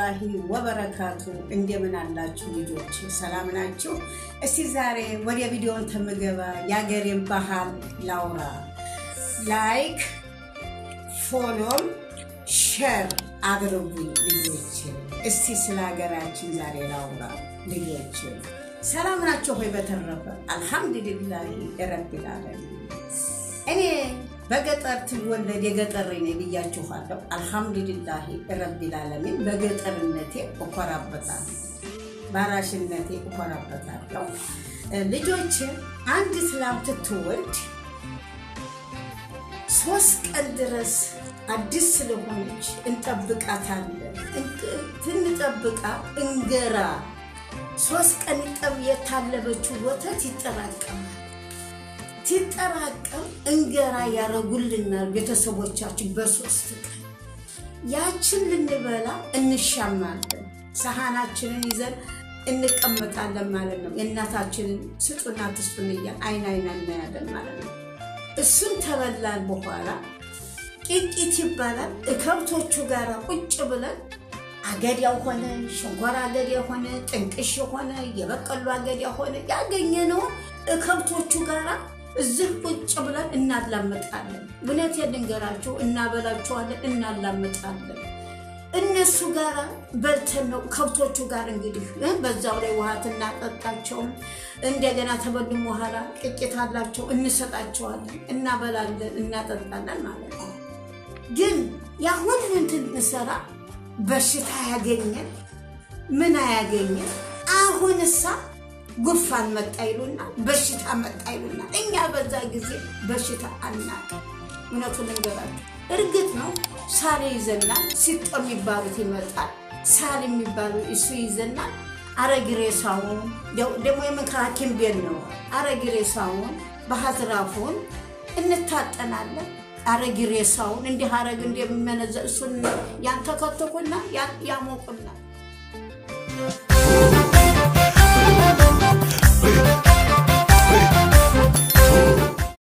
ወረህመቱላሂ ወበረካቱ። እንደምን አላችሁ ልጆች? ሰላም ናችሁ? እስቲ ዛሬ ወደ ቪዲዮን ተምገባ የአገሬን ባህል ላውራ። Like፣ follow ም share አድርጉኝ ልጆች። እስቲ ስለ ሀገራችን ዛሬ ላውራ ልጆች። ሰላም ናቸው ሆይ? በተረፈ አልሐምዱሊላሂ ረቢል ዓለሚን። እኔ በገጠር ትወለድ የገጠር ነኝ ብያችኋለሁ። አልሐምዱሊላሂ ረቢል ዓለሚን፣ በገጠርነቴ እኮራበታለሁ፣ ባራሽነቴ እኮራበታለሁ። ልጆች፣ አንዲት ላም ትትወልድ 3 ቀን ድረስ አዲስ ስለሆነች እንጠብቃታለን። ትንጠብቃት እንገራ 3 ቀን ጠብ የታለበችው ወተት ይጠራቀማል። ሲጠራቀም እንገራ ያረጉልናል ቤተሰቦቻችን በ3 ቀን። ያችን ልንበላ እንሻማለን። ሰሃናችንን ይዘን እንቀመጣለን ማለት ነው። የእናታችንን ስጡና ትስጡን እያልን አይን አይን እናያለን ማለት ነው። እሱን ተበላን በኋላ ቂቂት ይባላል። ከብቶቹ ጋር ቁጭ ብለን አገዳው ሆነ ሸንኮራ አገዳ ሆነ ጥንቅሽ ሆነ የበቀሉ አገዳ ሆነ ያገኘነውን ከብቶቹ ጋር እዚህ ቁጭ ብለን እናላምጣለን። እውነቴን ልንገራችሁ፣ እናበላችኋለን፣ እናላምጣለን። እነሱ ጋር በልተን ነው ከብቶቹ ጋር እንግዲህ በዛው ላይ ውሃት እናጠጣቸውም። እንደገና ተበሉም በኋላ ቅጭት አላቸው እንሰጣቸዋለን፣ እናበላለን፣ እናጠጣለን ማለት ነው። ግን ያ ሁሉ እንትን እንሰራ በሽታ አያገኘን፣ ምን አያገኘን። አሁን እሳ ጉንፋን መጣ ይሉና በሽታ መጣ ይሉና፣ እኛ በዛ ጊዜ በሽታ አናውቅም። እውነቱን ልንገራችሁ፣ እርግጥ ነው ሳል ይዘናል። ሲጦ የሚባሉት ይመጣል። ሳል የሚባሉ እሱ ይዘናል። አረግሬሳውን ደግሞ የምክር ሐኪም ቤት ነው። አረግሬሳውን ባህዝራፉን እንታጠናለን። አረግሬሳውን እንዲህ አረግ እንደሚመነዘ እሱን ያንተከትኩና ያሞቁናል።